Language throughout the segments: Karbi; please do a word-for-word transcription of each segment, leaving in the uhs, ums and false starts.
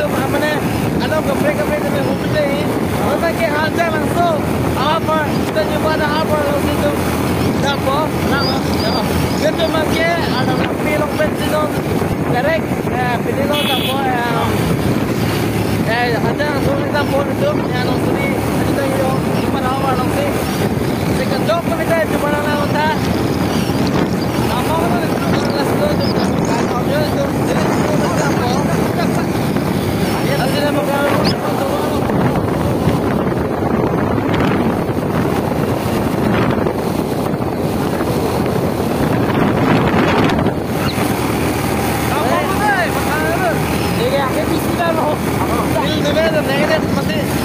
Mane, along kaprek kaprek kami hupi dei. Mane ke Hanjang Langso, Upper, kita jumpa ada Upper Langso itu. Dampo, lang, ya. Itu mane ada pi along pensi dong. Direct, eh, pini lo dampo, eh, eh, Hanjang Langso dampo itu, ya, Langso di, kita yo, jumpa ada Upper Langso. Second dog kami tayo, jumpa na lang ta.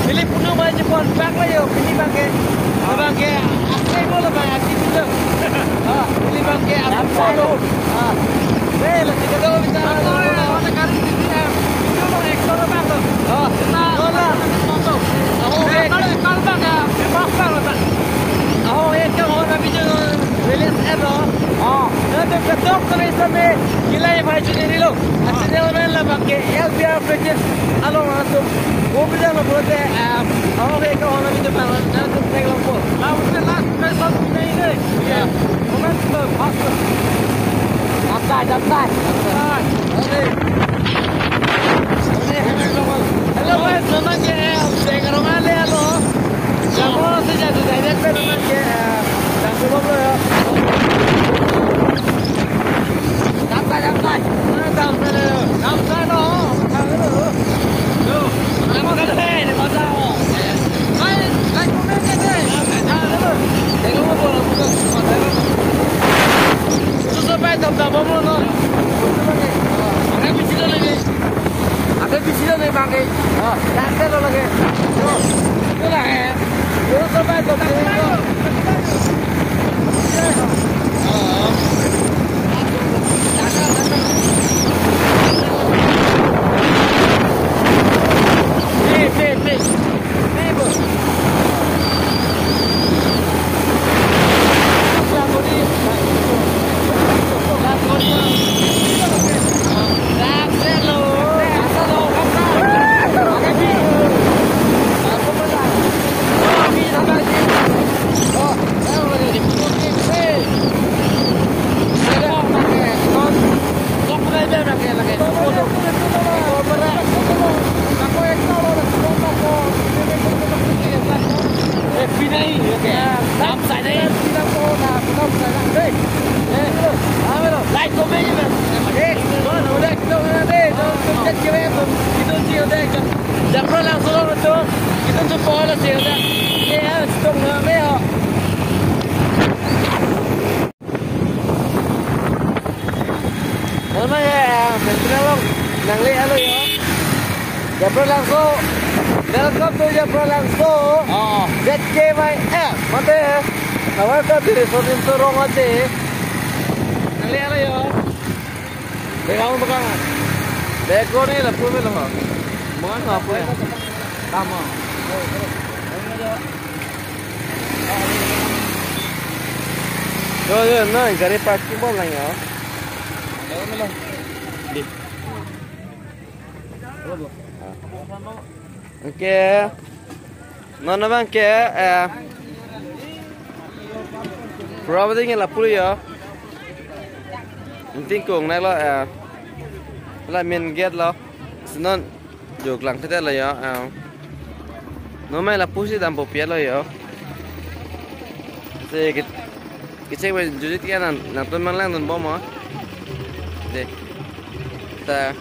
Pili punu mai jepon pak la yo, pili bangke, bangke, asli ko la bang, asli ko. Ah, pili bangke, asli ko. Ah, eh, la kita tahu kita. Apa ya? Mana kali ini ya? Itu mau ekor apa tuh? Oh, nah, oh, lah. Foto. Oh, eh. Kalau, kalau bang ya, ya, maaf, kalau bang. Oh, eh, kalau orang bicara release error. Oh. Nanti ketok tulis sampai gila ya, Pak, jadi lo. Asli dia main la bangke, L P R Bridges along langsung. Wo bilang lo buat eh, um, oh, kayak ke orang itu bang, nanti kayak lo po. Langsung last person ini. Iya. Momentum, master. Damsai, damsai. Damsai. Oke. Hello guys, memang ke, eh, saya ke rumah le, halo. Kamu sejak tu direct pe memang ke, eh, yang belum lo ya. Damsai, damsai. Damsai, damsai lo. Damsai lo. Yo, kamu kan deh, ini kota. Hai, hai, komen ke deh. Tengok apa lo, bukan. Itu sampai jam berapa lo? Ada bisi lo lagi. Ada bisi lo lagi, bang. Ah, dasar lo lagi. Itu lah, eh. Itu sampai jam berapa lo? Japra Langso lo tu, itu tu pola sih, udah. Ya, stop nggak ya. Mana ya, festival lo, nangle alo yo. Japra Langso, welcome to Japra Langso. Oh. Z K Y F, mate. Awal ka diri sotin to rong aje. Nangle alo yo. Beka mo beka. Beko ni lapu me lo. Mo ano apu ya. Tama. Yo, yo, no, gari parking bom lang yo. Di. Oke. Non abang ke, eh, pura abang ke lapu yo. Inting kong nai lo, eh, la main gate lo. Si non jok lang thete lo yo, eh. Non mai lapusi dampo pi lo yo. Si ke, kecheng mai jujit ke nang, nangtum mang langdun bom mo. De. Ta.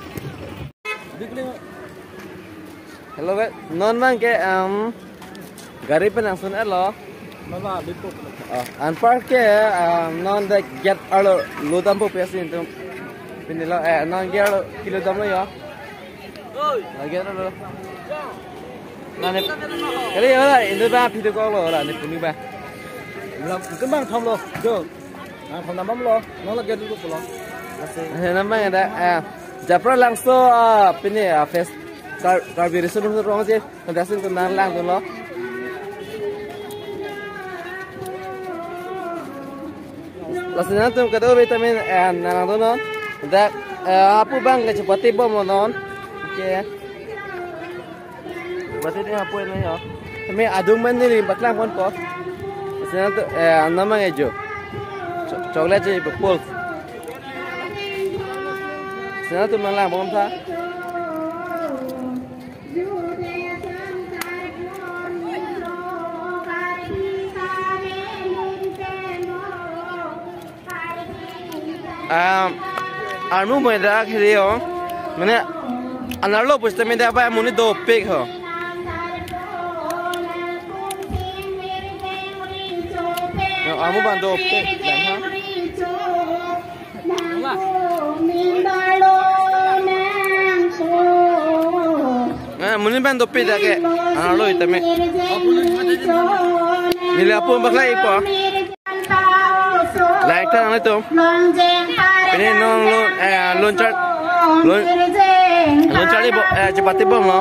Hello guys, non abang ke, um, gari pen nangsun-et lo. Mala, bipo. Oh, anpar ke, um, non de gate arlo lo dampo pi si intum. Pini lo, eh, non gate arlo kilo damlo yo. Oi. Lo gate arlo. Nani, kali yo la, intum ba video call lo la, ne punu ba. Lam, kembang tham lo, jo. Nang phone number lo, nang lagi dulu pulang. Masih. Eh, namanya ada, eh, Japra Langso, ah, pini, ah, fest, Kar-, Karbi Riso Nimso Rong aje, pendasin kenal lang tuh lo. Langsung nanti kita vitamin, eh, nang tuh non. Dak, eh, apu abang ke chepati bom non. Oke. Mati dei hapu na yo. Kami adung mandi ni paklang ponpo. Sina tu, eh, anam ang ejo. Cho-, chocolate je pulse. Sina tu manglang pon tha. Um, armu mai dak hedi ho. Mane anerlo pusitame dak ba amonit dopik ho. Yo, armu abang dopik lang ha. Nah, amonit abang dopik dak ke. Anerlo itame. Neli lapu paklangpo. Like tha nanglitum. Pini non lun, eh, lun char-, lun, lun charli bo, eh, chepate bomlo.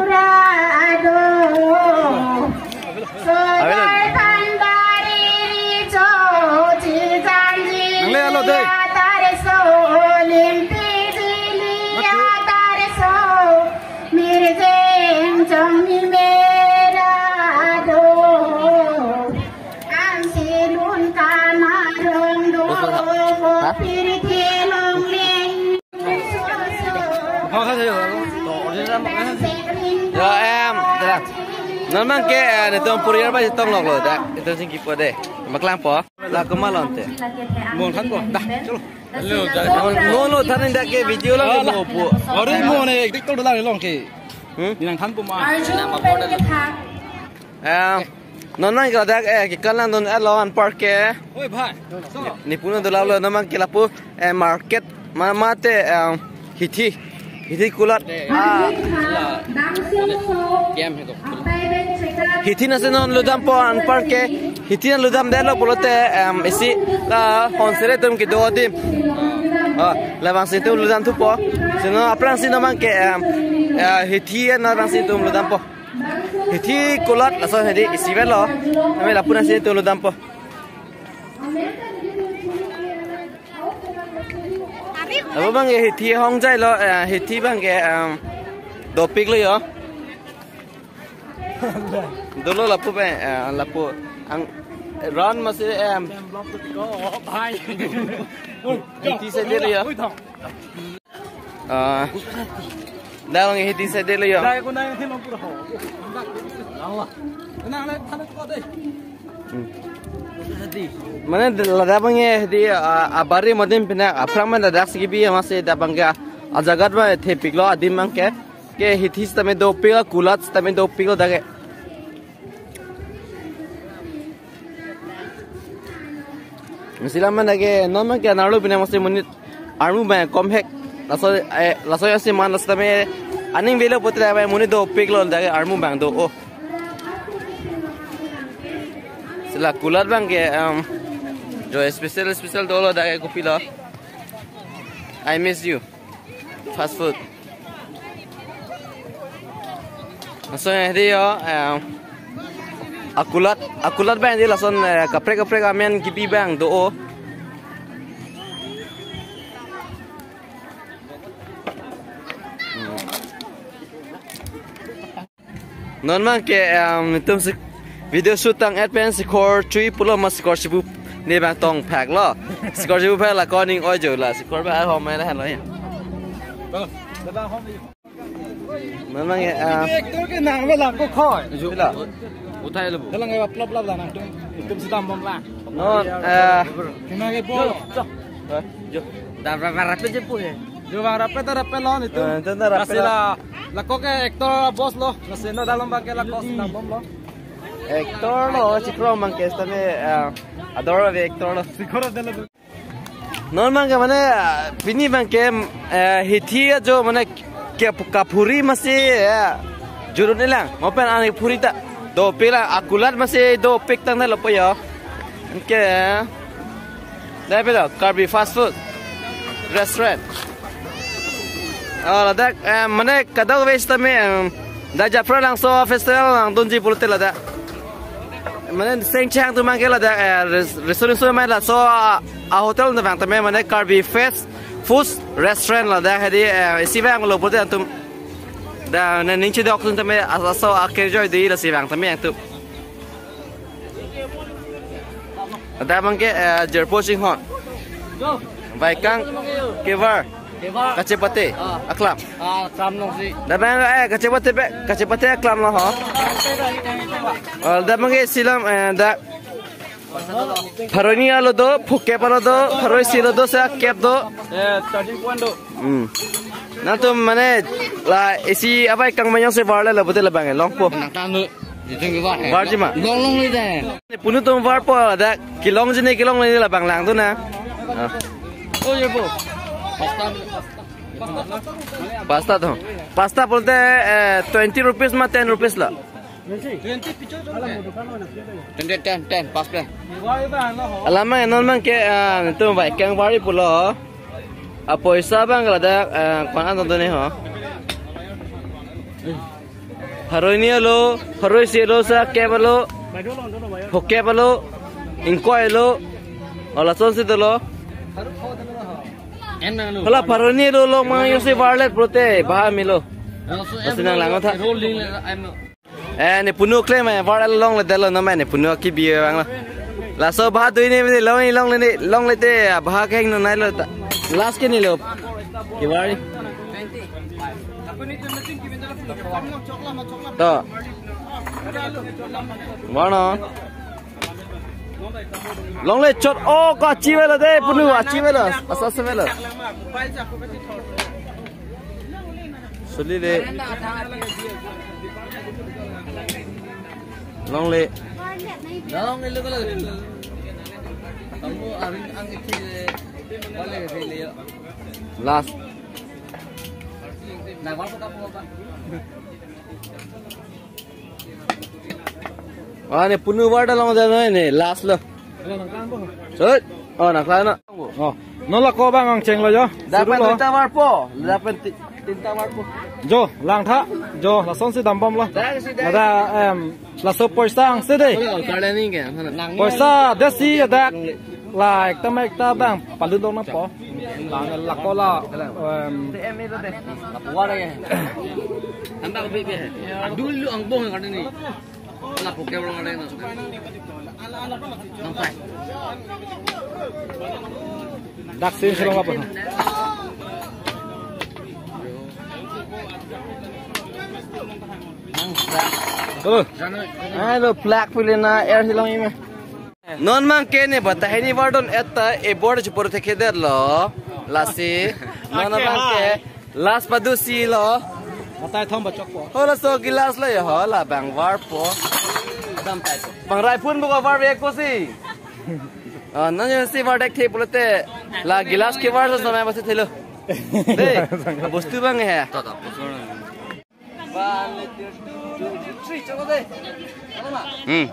Abe lo. Nangle alo dei. Mirjeng jong ni mera do. Ang silun kamarong do. Ha? Pirthe longlen. Yo, em, tara. Non abang ke, eh, netum puriar ba chetong lok lo, dak. Netum chingkipo dei. Paklangpo. La komat lo ante. Mo thanpo. Dah, chalo. Hello, dah. Mo lo than dak ke video lang mo po. Ori mo ne, dik tol lang long ke. Hmm? Ni nangthanpo ma. Arjun pen ke tha. Eh, non abang ke dak, eh, ke kalang don along anparke, eh. Oi, bhai. Chalo. Neli puno dolang lo non abang ke lapu, eh, market ma-, mate, eh, hithi. Hithi kulat. Ah. Hithi nasi non ludampo anparke. Hithi nang ludamdetlo pulote, em, isi la honsere atum kedo adim. Ah, labangsi atum ludamthupo. Sino aphrangsi non abang ke, em, eh, hithi nang aphrangsi atum ludampo. Hithi kulat laso hedi isi avelo. Ami lapu nasi atum ludampo. Lapu abang ke hithi ahong jailo, eh, hithi abang ke, em, dopiklo yo. Dolo lapu pen, eh, lapu ang run masi, em, hithi side lo yo. Ah, dak abang hithi side lo yo. Hmm. Mane ladak abang hedi, ah, abari adim pen aphrang mane ladak si kebi masi dak abang ke ajaga ba thepiklo adim abang ke. Ke hithi sitame dopik, kulat sitame dopiklo dak ke. Masi la mane ke non abang ke anerlo pine masi monit armu abang kom hek. Laso, eh, laso ya si man laso tame aning avelo pulote abang monit dopiklo dak ke armu abang do. Oh. Sila kulat abang ke, em, jo special special dolo dak ke kopilo. I miss you. Fast food. Laso hedi yo, em, akulat, akulat abang hedi lason, eh, kaprek kaprek amen kebi abang do. Non abang ke, em, netum si video shoot tang-et pen sikhor chui pulo ma sikhor chibu ne abang tong phaklo. Sikhor chibu phak la koning oi jo la. Sikhor ba hom mai la han lo ya. Non abang ke, em, actor ke nang ve lang ko khoi. Jo la. Uthai lo bu. Dalang ke plop plop la nangtum. Netum si dambom la. Non, eh, kena ke bol. Jo. Eh, jo. Da ra ra ra pe je pu he. Jo abang ra pe ta ra pe lo netum. Eh, netum ta ra pe lo. Lasi la, lako ke actor boss lo. Lasi non dalam abang ke lako si dambomlo. Actor lo, chikrong abang ke sitame, eh, ador ave actor lo. Sikhor delo. Non abang ke mane, eh, pini abang ke, eh, hithi ajo mane ke kaphuri masi, eh, jurut ilang. Mo pen ani phuri ta dopik la, akulat masi dopik tangdetlo po yo. Anke, eh, dak pilo, Karbi Fast Food Restaurant. Oh, ladak, eh, mane kadokave sitame, em, dak Jaffralangso Festival nangdunji pulote ladak. Mane sengchang atum abang ke ladak, eh, res-, restaurant so mai laso a, a hotel nangvang tame mane Karbi Fast Food Restaurant ladak hedi, eh, isi vanglo pulote atum. Da, ne ning chedok atum tame, as-, aso akerjoi dei lasi vang tame nangtum. Dak abangke, eh, Jirpo Chinghon. Vaikang kevar. Kevar. Kachepate. Ah. Aklam. Ah, aklam nangsi. Dak abang, eh, kachepate be, kachepate aklam lo ho. Oh, dak abangke isi alam, eh, dak pharo hini arlo do, phokep arlo do, pharo isi arlo do, sa kep do. Eh, starting point do. Hmm. Nangtum mane la isi abaikang manyong si varle la pute labang longpo. Nangtum do. Itum ke var he. Varji ma? Longle dei. Punu atum varpo dak kelongji ne kelongle ne labang lang do na. Ah. Oh, ye po. Pasta. Pasta to. Pasta pulote, eh, twenty rupees ma ten rupees lo. Twenty, ten, ten, pas pe. Alam abang non abangke, ah, nangtum vaikang varji pulo. Apoisa abang ladak, ah, ko-an an do ne ho. Pharo hini arlo, pharo isi arlo, sa kep arlo, phokep arlo, ingkoi arlo, o lasonsi dolo. Hala pharo hini arlo long manyong si varlet pulote baha melo. Lasi nang lang tha. Eh, ne punu klem, eh, var longle detlo, non ne punu kebi vanglo. Laso baha do ne, ne long, longle ne, longle te, ah, baha kehingno nai lo ta. Last ke ne lo. Kevar. To. Mano. Longle chot, oh, ko achi avelo dei, punu achi avelo, asa ase avelo. Solile. Longle. Last. Ah, ne punu var ta long dei ne, last lo. Sut. Oh, nangklang na. Oh, non la ko abang angcheng lo jo. Dak pen tinta varpo. Dak pen ti-, tinta varpo. Jo, lang tha. Jo, lasonsi dambomlo. Dak si dak. Ada, em, laso poisa angse dei. Poisa desi dak. La ekta ma ekta abang palut dong nangpo. Bang la ko la, em, Anta ko bibi hai. Dulu angbong kan ini. Lapu ke orang lain. Nampai. Dak si si long apa? Halo. Halo, plak pili na air si long ime. Non abangke ne batai hini vardon-et ta e board chipor thekhe detlo. Lasi. Non abangke last padu si lo. Batai thom bachok po. Ho laso gilas lo ya ho labang varpo. Bang raipun buka var ve ko si. Ah, non yo si var dek the pulote. La gilas kevar so samai basi thelo. Dei, bostu abang he. Hmm.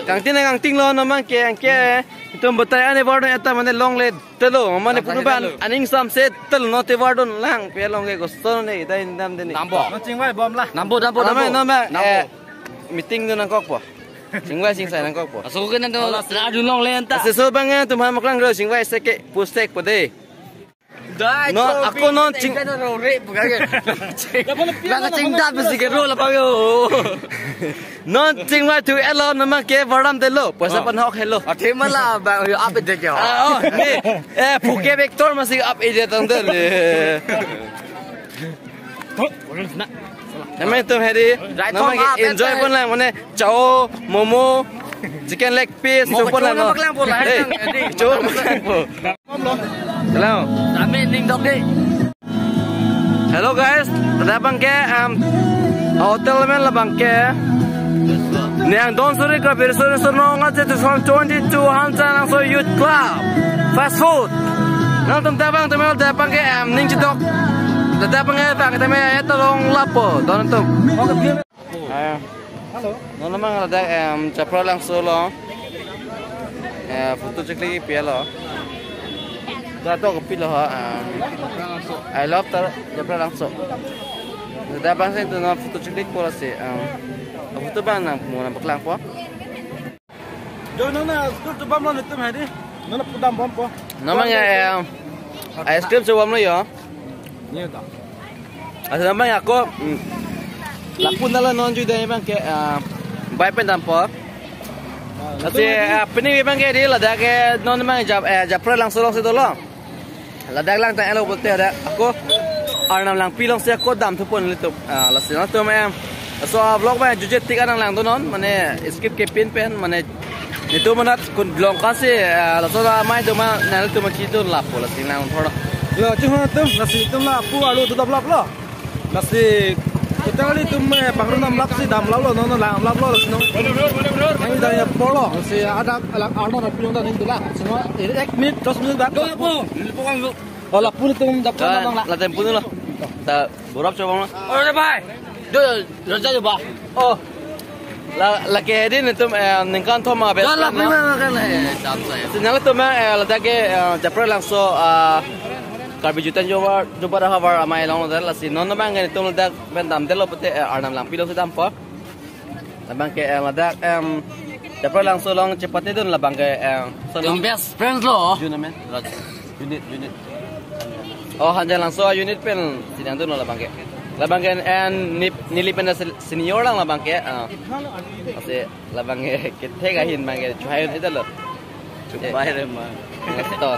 Kangting na kangting lo non abangke, anke. Itum batai ane vardon-et ta mane longle detlo, mane punu abang aning samse detlo, non te vardon lang pe longle koson ne, dai dam deni. Nambo. Non chingvai bom la. Nambo, nambo, nambo. Nambo. Eh, meeting dun nangkokpo. Chingvai chingsai nangkokpo. Aso ke nang to, la dun longle anta. Aso so abang, eh, tum ha maklang lo, chingvai seke, pustek po dei. Dai, non, ako non ching- Nang chingdam si ke ro la pang yo. Non chingvai thu elo, non abangke vardam detlo. Poisa pan hok helo. Athe mala ba yo ape de kya? Ah, oh, ne. Eh, phuke vector masi ap e de tang de le. Namai tum hedi. Rai, non abangke enjoy pon lang mane chow, momo, chicken leg piece, mo chow pon lang, no? Maklang po la. Hey, chow maklang po. Hello. Kami ning dok di. Hello guys, dak abangke, um, hotel men labangke. Nang don suri ka bir suri suri nong aja two thousand twenty-two Hansa Nangso Youth Club Fast Food. Nangtum dak abang tum dak abangke, um, ning chedok. Dak abangke abang tame ya tolong lapo don tum. Ayo. Halo. Non abang ladak, em, Chapralangso lo. Eh, photo chekli pi lo. Dak to kopilo ha, um, I love Tar-, Japralangso. Dak abang si tu non photo cheklikpo lasi, um, photo abang nang mo nang paklangpo. Jo, non na school tu bamlo netum hadi. Non na pudam bompo. Non abang ya, um, ice cream chobomlo jo. Ni ta. Asa non abang ya ako, mm, lapu nala non juda abang ke, ah, bai pen dampo. Lasi, ah, pini abang ke di ladak ke non abang Jap-, eh, Japralangso alongsi dolo. Ladak lang tanglo pulote ada ako Arnam Langpi alongsi ako damthupo nelitum. Ah, lasi nangtum, em, laso a-vlog abang juje tik anang langdunnon, mane skip kepin pen, mane netum anat kun long kasi, eh, laso amei atum nangtum chidun lapu lasi nang thor. Lo, chihon atum, lasi netum lapu arlo tu daplaplo. Lasi kita kali netum, eh, pangrum damlap si damlaplo, non non langlamlaplo, lasi non. Nang ida ya polo, lasi ada alang Arnam Langpi along ta ning dula. Lasi non, eh, ek minit, dos minit dak. Lapu, lapu kan lo. Oh, lapu netum dap kan lang la. Latum punlo. Ta borap chobomlo. Ore bhai. Do, raja jo ba. Oh. La, lake hadi netum, eh, ningkan thom ma best friend na. Lapu na kan hai. Jam saya. Si nangtum, eh, ladak ke, eh, Japralangso, ah, Karbi Jutang Jobar, Jobar Havar amei along ladak lasi non abang ke netum ladak pen damdetlo pulote, eh, Arnam Langpi alongsi dampo. Labang ke, eh, ladak, em, Japralangso along chepatedun labang ke, em, so Netum best friends lo. Jun amen. Raj. Unit, unit. Oh, Hanjanglangso unit pen si nangdunlo labang ke. Labang ke, em, nip-, neli pen se-, senior lang labang ke, ah. Lasi labang ke kethek ahin abang ke chuhai un-edetlo. Chubai re ma. Yes, to.